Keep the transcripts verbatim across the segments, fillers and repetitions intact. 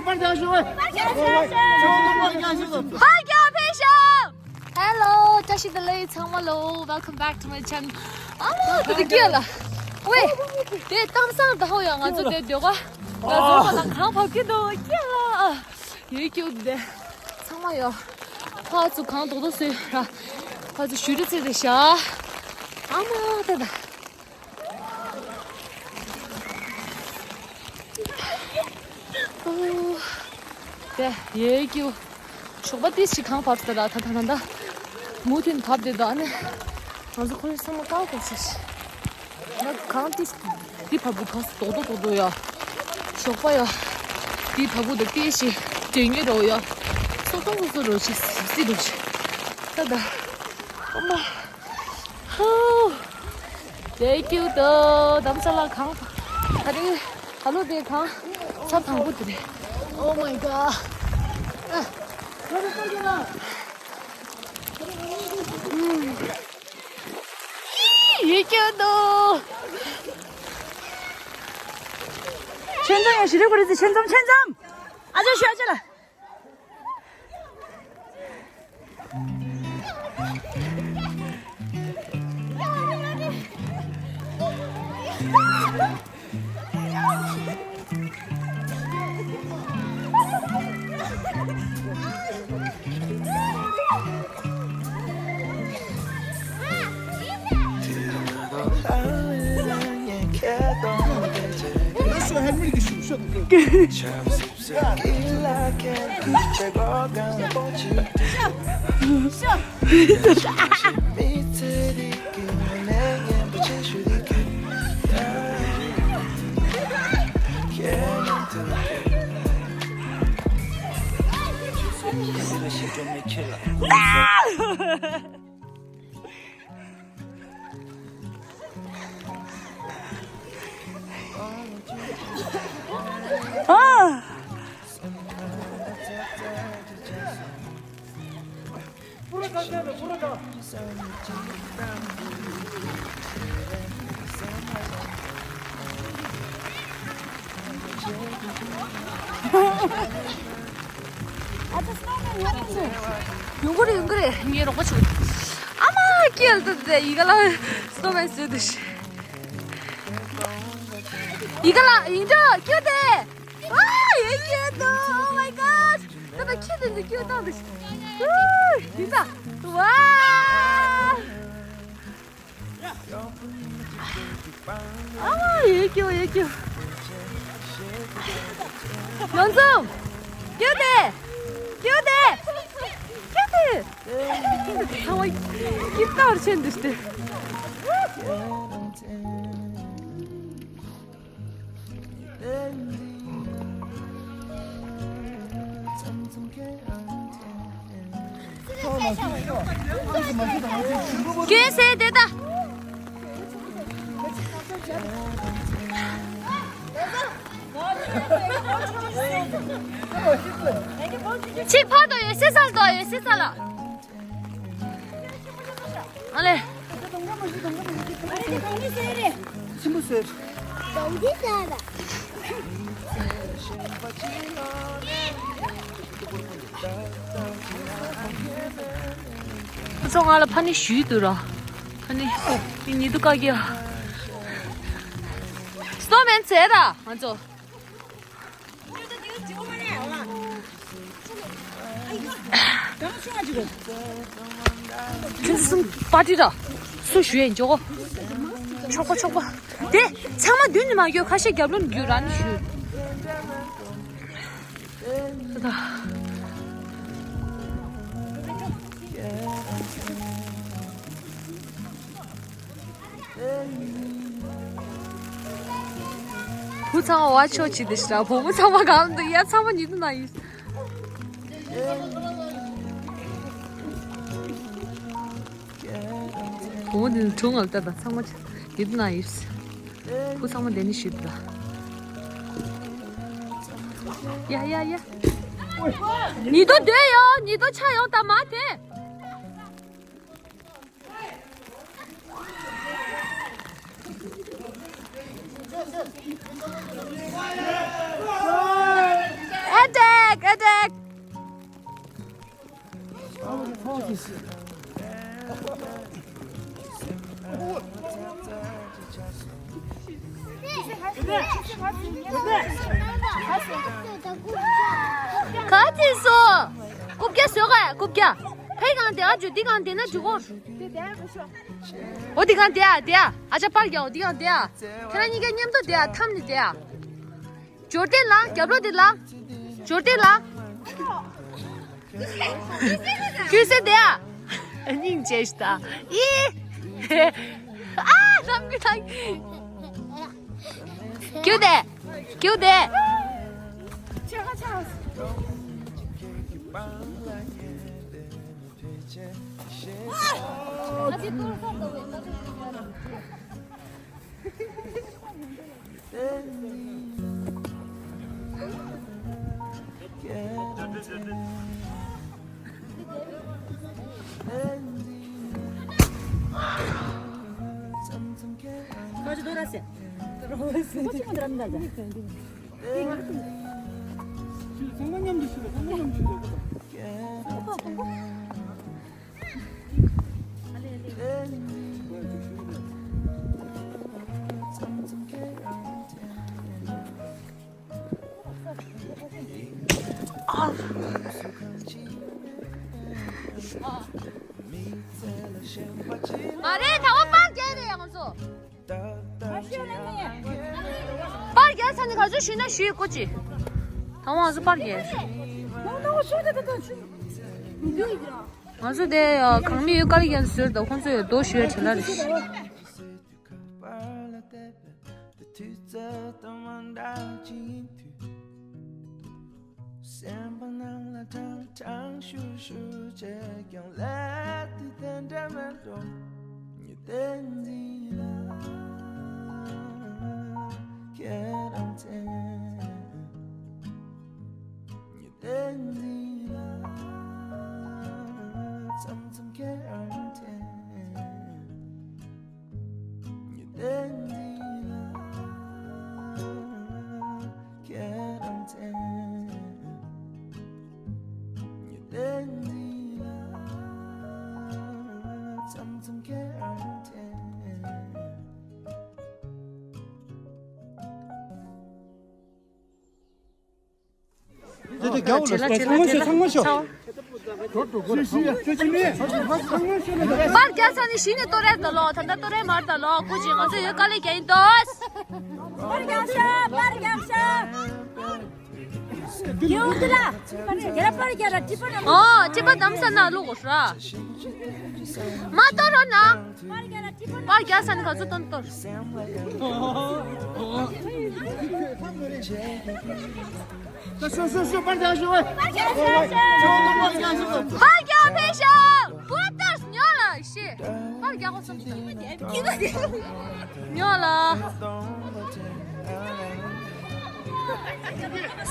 Hello, བཀྲ་ཤིས་བདེ་ལེགས་ཚང་མ་ལོ། Welcome back to my channel. ཨ་མ་ད་དེ་སྐྱེས་ལ། ཝེ། དེ་གཏམ་བཟང་ད་ཧོ་ཡ་ང་ཚོ་དེ་སྡོད་ག་ང་ཚོ་ཁ་དང་གང་བབ་ཀྱི་འདུག་སྐྱེས་ལ། ཡོད་སྐྱེས་དེ། ཚང་མ་ཡོད། ཕ་ཚོ་གང་རྡོག་རྡོག་བཟོས་ར། ཕ་ཚོ་ཞུ་རི་ཚེ་རེ་ཤ། ཨ་མ་ད་ད། ཨོ། དེ་ཡོད་སྐྱེས། ཞོགས་པ་ཏིས་ཞིག་གང་བབས་ས་ར་ད་ད་ད་ད། མུ་མཐུད་བབས་དེ་ད་ཨ་ནི། ང་ཚོ་ཁོ་རེ་ཚང་མ་ཀའོ་ཀའོ་ཟེར་ཤི། ང་གང་ཏིས་འདི་བབས་བུ་གང་སུ་རྡོག་རྡོག་རྡོག་རྡོག་ཡ། ཞོགས་པ་ཡ། འདི་བབས་བུ་དེ་ཏིས་ཞིག་དྲན་ངེས་རོ་ཡ། སོ་སོ་སོ་སོ་རོ་ཞིག་སི་སི་རོ་ཞིག་ད་ད། ཨོ་མ། ཧོ། ལས་ཀྱུ་དོ་དམ་ས་ལ་གང་། ད་རིང་ད་ལོ་དེ་གང་། ཚབ་དང་པོ་དེ་རེད། Oh my god. ཡི་ཀྱུ་དོ། ཆེན་ཙམ་ཡང་ཞི་རེ་གོ་རེ་ཙི་ཆེན་ཙམ་ཆེན་ཙམ། ཨ་ཅག་ཞུ་ཨ་ཅག་ལ། ཡོང་གི་རེད་ཡོང་གི་རེད། ངའི་རོགས་པ་བྱེད། ཨ་མ་སྐྱེལ་དུ་དེ་ཡི་ག་ལ་སོ་མེད་བཟོས་དུ་ཤི། ཡི་ག་ལ་ཡིན་འགྲོ་སྐྱེལ་དེ། ཨ་ཡི་སྐྱེལ་དུ། Oh my god. ད་ད་ཁྱེད་དེ་འདི་སྐྱེལ་བཏང་དུ་ཤི། ཡི་ད། ཝ། ཨ་ཡེ་ཀྱོ་ཡེ་ཀྱོ། ཡོང་འཛོམས། ཀྱོ་དེ། ཀྱོ་དེ། ཀྱོ་དེ། ཚང་མ་སྐྱིད་ཏར་ཆེན་འདུག་སྟེ། ཀྱེ་སེ་དེ་ད། ཆིག་ཕར་དོ་ཡོད་སེ་ས་ལ་དོ་ཡོད་སེ་ས་ལ། ཨ་ལེ། ཆེན་པོ་ཟེར། ཁོ་ཚོ་ང་ལ་ཕ་ནི་ཞུས་འདུག་ར། ཕ་ནི་ཉི་དུ་ཀ་གི་ཡ། སྣོ་མེན་ཚེ་ར་ང་ཚོ། ཁྱོད་ཚོ་གསུམ་པར་ཊི་ར། སུ་ཞུ་ཡས་འཇོག་གོ། ཆོག་པ་ཆོག་པ། དེ་ཚང་མ་མདུན་ནས་མ་བརྒྱུད། ཁ་ཤས་རྒྱབ་ལོགས་ནས་བརྒྱུད་ར་ནི་ཞུ། ད་ད། བུ་ཚང་མ་བ་ཆོག་ཅིག་དེ་ཤི་ར། བུ་མོ་ཚང་མ་གང་འདུག་ཡ། ཚང་མ་ཉི་དུ་ན་ཡིན། བུ་མོ་འདི་ནི་གྲུང་ངམ་ལྟ་དང་། ཚང་མ་ཉི་དུ་ན་ཡིན། བུ་ཚང་མ་འདི་ནི་ཤི་དུ་ད། ཡ་ཡ་ཡ། ཉི་དུ་སྡོད་ཡོད། ཉི་དུ་ཆ་ཡོང་ད་མ་དེ། ཨེ་ཏེ། Attack, attack. ག་དེ་སོ། རྐུབ་བཀྱག་བཟོས་ག་རྐུབ་བཀྱག་ཕའི་གང་དེ་ཨ་ཇུ་འདི་གང་དེ་ན་ཇུ་གོ། འོ་འདི་གང་དེ་ཨ་དེ་ཨ་ཨ་ཅག་པར་རྒྱག་འོ་འདི་གང་དེ་ཨ། ཁྱེད་རང་གཉིས་ཀ་མཉམ་དུ་དེ་ཨ་འཐམ་ནས་དེ་ཨ། འབྱོར་ལྡན་ལགས་རྒྱབ་ལོགས་དེ་ལ། འབྱོར་ལྡན་ལགས། ཁྱོད་སེ་དེ་ཨ། སྙིང་རྗེ་ཞིག་ད། ཨི། ཨ་ལམ་གི་ཐང་། ཁྱོད་དེ། ཁྱོད་དེ། མ་རེད། ད་བ་པར་རྒྱག་རེད་ང་ཚོ། པར་རྒྱག་ཚར་ནས་ག་ཚོད་ཞུས་ན་ཞུས་ཀོ་ཅི། ད་བ་ང་ཚོ་པར་རྒྱག་ང་ཚོ་དེ་གང་མི་ཡོད་དཀའ་ལས་ཀྱང་ཟེར་དང་ཁོང་ཚོ་ཡོད་རྡོ་ཞུ་ཡ་བྲེལ་ལ་རེད། དུས་ཚོད་དང་མ་འདྲ་ཅིག་ཡིན་དུས། སེམས་པ་ནང་ལ་ཁྲང་ཁྲང་ཤུར་ཤུར་བྱས་ཀྱང་ལས་དུས་དེ་འདྲ་མེད་འགྲོ། ཉི་ཟླའི་འཛིན་ལ་ཁྱེད་རང་མཚན། ཉི་ཟླའི་འཛིན་ལ་མཚམས་མཚམས་ཁྱེད་རང་མཚན། དེ་དེ་རྒྱག་དགོས་ལ། ཚང་མ་ཤོད། ཚང་མ་ཤོད། ཚང་མ་ཤོད། པར་རྒྱག་ས་ནི་གཞི་ནས་ཏོ་རེད་ད་ལོ། ད་ལྟ་ཏོ་རེད་མར་ད་ལོ། སྐུ་མཁྱེན་ང་ཚོ་ཡོད་དཀའ་ལས་རྒྱག་ཡིན་ཏོ། པར་རྒྱག་ཤ། པར་རྒྱག་ཤ། ཡོང་དུ་ལ། རྒྱ་ར་པར་རྒྱག་ར་ཀྲི་པ་ན། ཨོ་ཀྲི་པ་དམ་ས་ན་ལུག་གོ་ཧྲ། མ་ཏོ་རོ་ན། པར་རྒྱག་ས་ནི་ག་ཚོད་ཏོན་ཏོར། ཤོ་ཤོ་ཤོ་པར་རྒྱག་ཤོ། པར་རྒྱག་ཕེབས་ཤོག་པར་རྒྱག་ཕེབས་ཤོག་བུ་ཏོར་ཉོ་ལ་ཤི། པར་རྒྱག་གོ་སོང་། ཉོ་ལ།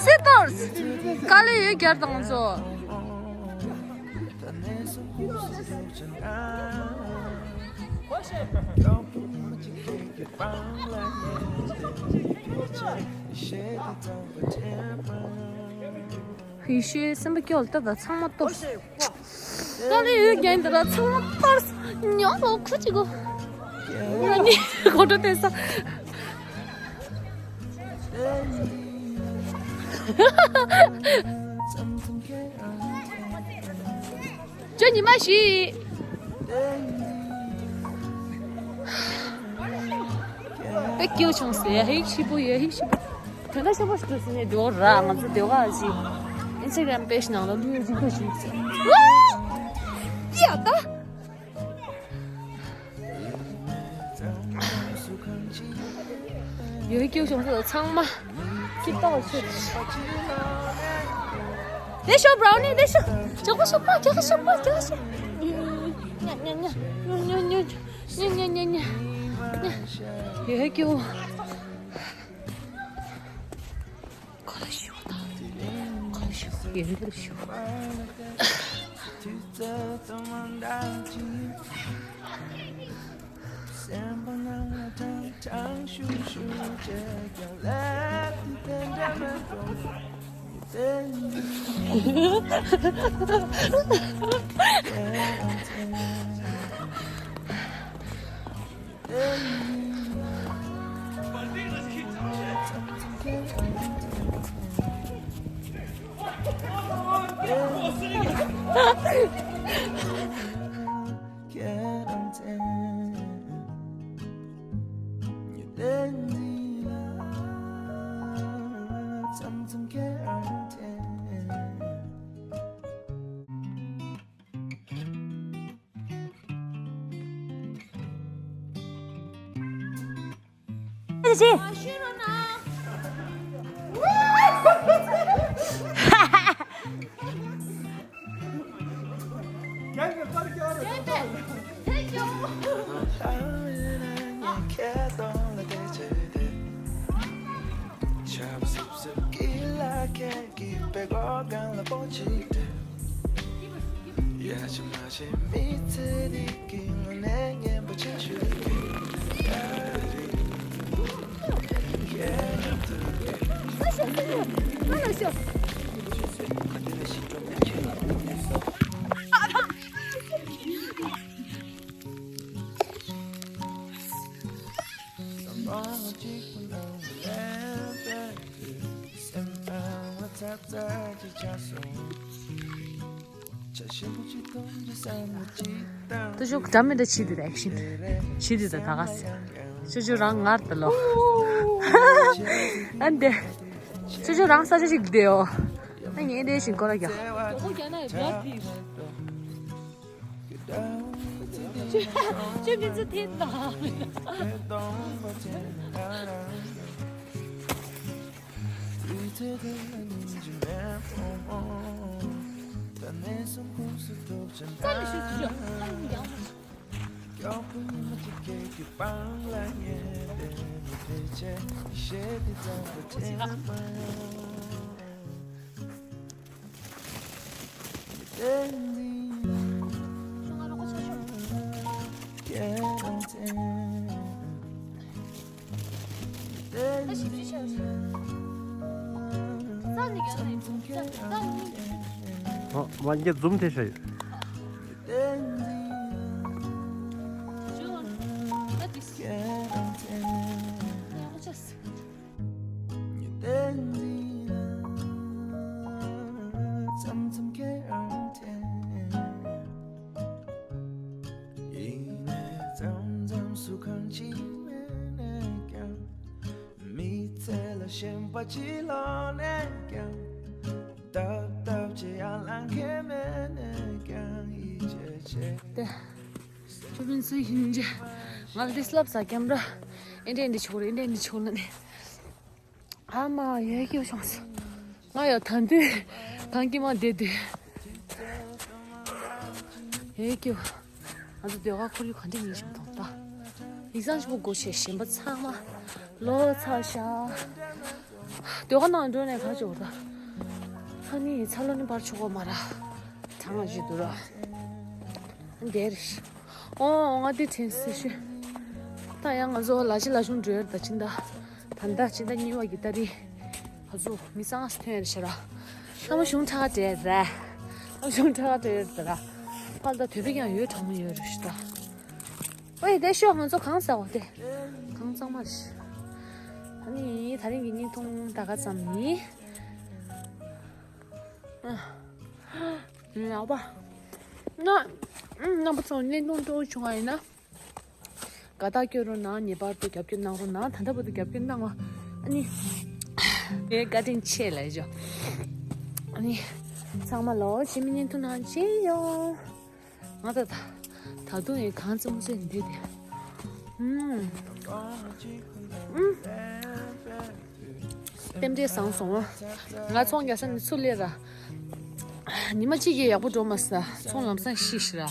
སི་ཏོར། དཀའ་ལས་ཡོད་རྒྱར་དང་ཚོ། ཧི་ཤེ་སེམས་པ་སྐྱོ་ལ་ལྟ་ད་ཚང་མ་གཏོར། དཀའ་ལས་ཡོད་རྒྱན་འདི་ལ་ཚང་མ་གཏོར། ཉོ་ལོ་ཁུ་ཅི་གོ། ང་ནི་གོ་འགྲོ་དེ་ས། ཅོ་ཉི་མ་ཞིག་ཨེ་སྐྱིད་ཆུང་སེ་ཧིག་ཤི་པོ་ཡོད་ཧིག་ཤི་པོ། དོན་དག་ཤོ་པོ་ཞིག་ཏུ་སེ་ནས་འདི་འོ་ར་ང་ཚོ་དེ་ག་ཞིག་ཨིན་སི་ཊ་གྷ་རམ་པེ་ཇི་ནང་ལ་ལུས་རིག་པ་ཞིག་ཡ་ད། ཡོད་ཀྱི་བྱུང་ཚོད་ཚང་མ་ཀི་ཏོག་ཆུ། ལེ་ཤོ་བྷ་རའུ་ནི་ལེ་ཤོ། ཇོ་ཀོ་ཤོ་པ་ཇོ་ཀོ་ཤོ་པ་ཇོ་ཀོ་ཤོ། ཉ་ཉ་ཉ། ཉ་ཉ་ཉ། ཉ་ཉ་ཉ་ཉ། ཉ། ཡོད་ཀྱི་བོ། ཁོ་ལ་ཞུ་དང་། ཁོ་ལ་ཞུ་ཡོན་ཏན་ཞུ། ཏུ་ཞོག་འདྲ་མི་འདྲ་བྱེད་དུས་ཨེག་ཤན་བྱེད་དུས་ད་ད་ག་ཟེ། ཅོ་ཅོ་རང་ངར་ད་ལོ། ཨ་འདེ། ཅོ་ཅོ་རང་ས་ཆ་ཞིག་བསྡད་ཡོ། ཨ་ངས་འདེ་ཞིག་སྐོར་ར་རྒྱག་ཅོ་མི་ཚེ་འདི་ད། ཨོ། མ་ཉེས་འཛུམ་ཐེ་ཤ་ཡོད། ཡིན་ནའི་མཚམས་མཚམས་སུ་གང་ཅི་མེད་ནས་ཀྱང་། མི་ཚེ་ལ་ཞེན་པ་ཅི་ལོག་ནས་ཀྱང་། སྟབས་སྟབས་ཅི་ཡང་ལང་མཁན་མེད་ནས་ཀྱང་ཡིད་ཆེས་བྱེད། ཏེ། ཆུ་བིན་སུ་ཡིན་ཅེ། ང་ལ་ཏིས་ལབ་ས་ཀེམ་ར། ཨེ་འདྲེ་འདི་ཆུ་རེ་ཨེ་འདྲེ་འདི་ཆུ་ལ་ནི། ཨ་མ་ཡའི་སྐྱིད་བྱུང་སོང་། ང་ཡང་ད་དུང་གངས་དཀྱིལ་མ་བསྡད་དུས། ཡའི་སྐྱིད། ང་ཚོ་ཟློས་གར་ཁོར་ཡུག་ག་འདྲ་ཡིན་ཞིག་མཐོང་ད། ཡིག་ཚང་ཆེན་པོ་སྒོ་ཕྱེ་ཞེན་པ་ཚང་མ་ལོག་ཚར་ཤག་ཟློས་གར་ནང་འགྲོ་ནས་ག་ཅོག་ད། ཧ་ནི་ཚ་ལོ་ནི་པར་ཆོག་གོ་མ་ར། གྲང་བ་ཞིག་འདུག་ར། འདིར། ཨོ་ང་འདི་དྲན་སྲིད་ཤི། ད་ཡང་ང་ཚོ་ལ་ཆི་ལ་ཆུང་འགྲོ་ཡར་ད་ཕྱིན་ད། ད་ལྟ་ཕྱིན་ད་གཉིས་པ་གི་ཏ་རི། ང་ཚོ་མི་ཚང་ང་སི་ཐོན་ཡར་ཤི་ར། ལྷ་མོ་གཞུང་ཁྲ་ཁ་བྲལ་ར། ལྷ་མོ་གཞུང་ཁྲ་ཁ་བྲལ་ཡར་ད་ར། ཕར་ད་དོད་པའི་ཀྱང་ཡོད་གྲང་མོ་ཡོད་རེད་ཤི་ད། ཨོ་ཡ་དེ་ཤོག་ང་ཚོ་གང་ཟ་འོ་དེ། གང་གཙང་མ་རེད་ཤི། ཨ་ནི་ད་རིང་གི་བརྙན་ཐུང་ད་ག་ཙམ་ཡིན། ཨ། ཡག་པ། ན། ཨ། རྣམ་པ་ཚོ་བརྙན་ཐུང་སྤྲོ་བོ་བྱུང་བ་ཡིན་ན། དགའ་རྟགས་སྐྱོན་རོགས་གནང་། ངེས་པར་དུ་རྒྱབ་སྐྱོར་གནང་རོགས་གནང་། ད་ལྟ་བར་དུ་རྒྱབ་སྐྱོར་གནང་བ། ཨ་ནི། ངའི་བཀའ་དྲིན་ཆེ་ལ་ཞོ། ཨ་ནི། ཚང་མ་ལོ་ཕྱི་མི་བརྙན་ཐུང་ནང་མཇལ་ཡོང་། ང་ད་ད་ད་དུང་ཡང་གང་ཙམ་ཙམ་འདི་དེ། ཨུམ། ཨུམ། རྟེན་འབྲེལ་བཟང་སོང་ང་། ང་ཚོང་རྒྱག་ས་ནས་ཚུར་སླེབས་ར། ཉི་མ་གཅིག་གིས་ཡག་པོ་འགྲོ་མ་སོང་། ཚོང་ལམ་སང་ཤི་ཤི་ར།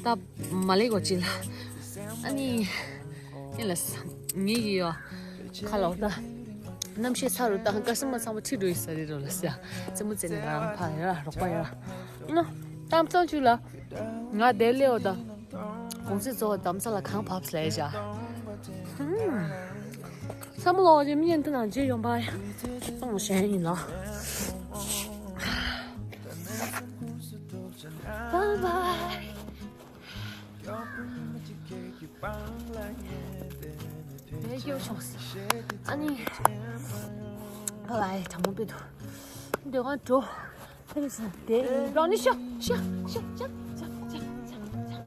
ད་མ་ལེགས་གོ་ཅི་ལ། ཨ་ནི། ཨེ་ལ་ས། ངེད་ཀྱི་ཡོ། ཁ་ལོག་ད། གནམ་གཤིས་ཚ་རུ་ད་ཀ་སི་མ་ཚང་མ་ཁྲིད་འགྲོ་ཡི་ས་རེད་རོ་ལ་ས། རྩེད་མོ་རྩེ་ནས་རང་ཕ་ཡོ་ར་རོགས་པ་ཡོ་ར། ཨ་ནི། གཏམ་ཚོགས་ཆུ་ལ། ང་དེ་ལེའོ་ད། གུང་སེང་ཚོགས་དམ་ས་ལ་གང་བབས་ལས་བྱ། ཧུམ། བསམ་བློ་ཅན་མི་ཡན་དུ་ནང་རྗེས་ཡོང་པ། སོང་ཞན་ཡིན་ལ། སྐྱེ་བ་བྱུང་སོང་། ཨ་ནི། ཨ་ལའི་དྲང་མོ་དཔེ་འདུག་འདི་གང་འགྲོ། ཕེབས་སོང་དེ་རང་ནི་ཤོག་ཤོག་ཤོག་ཤོག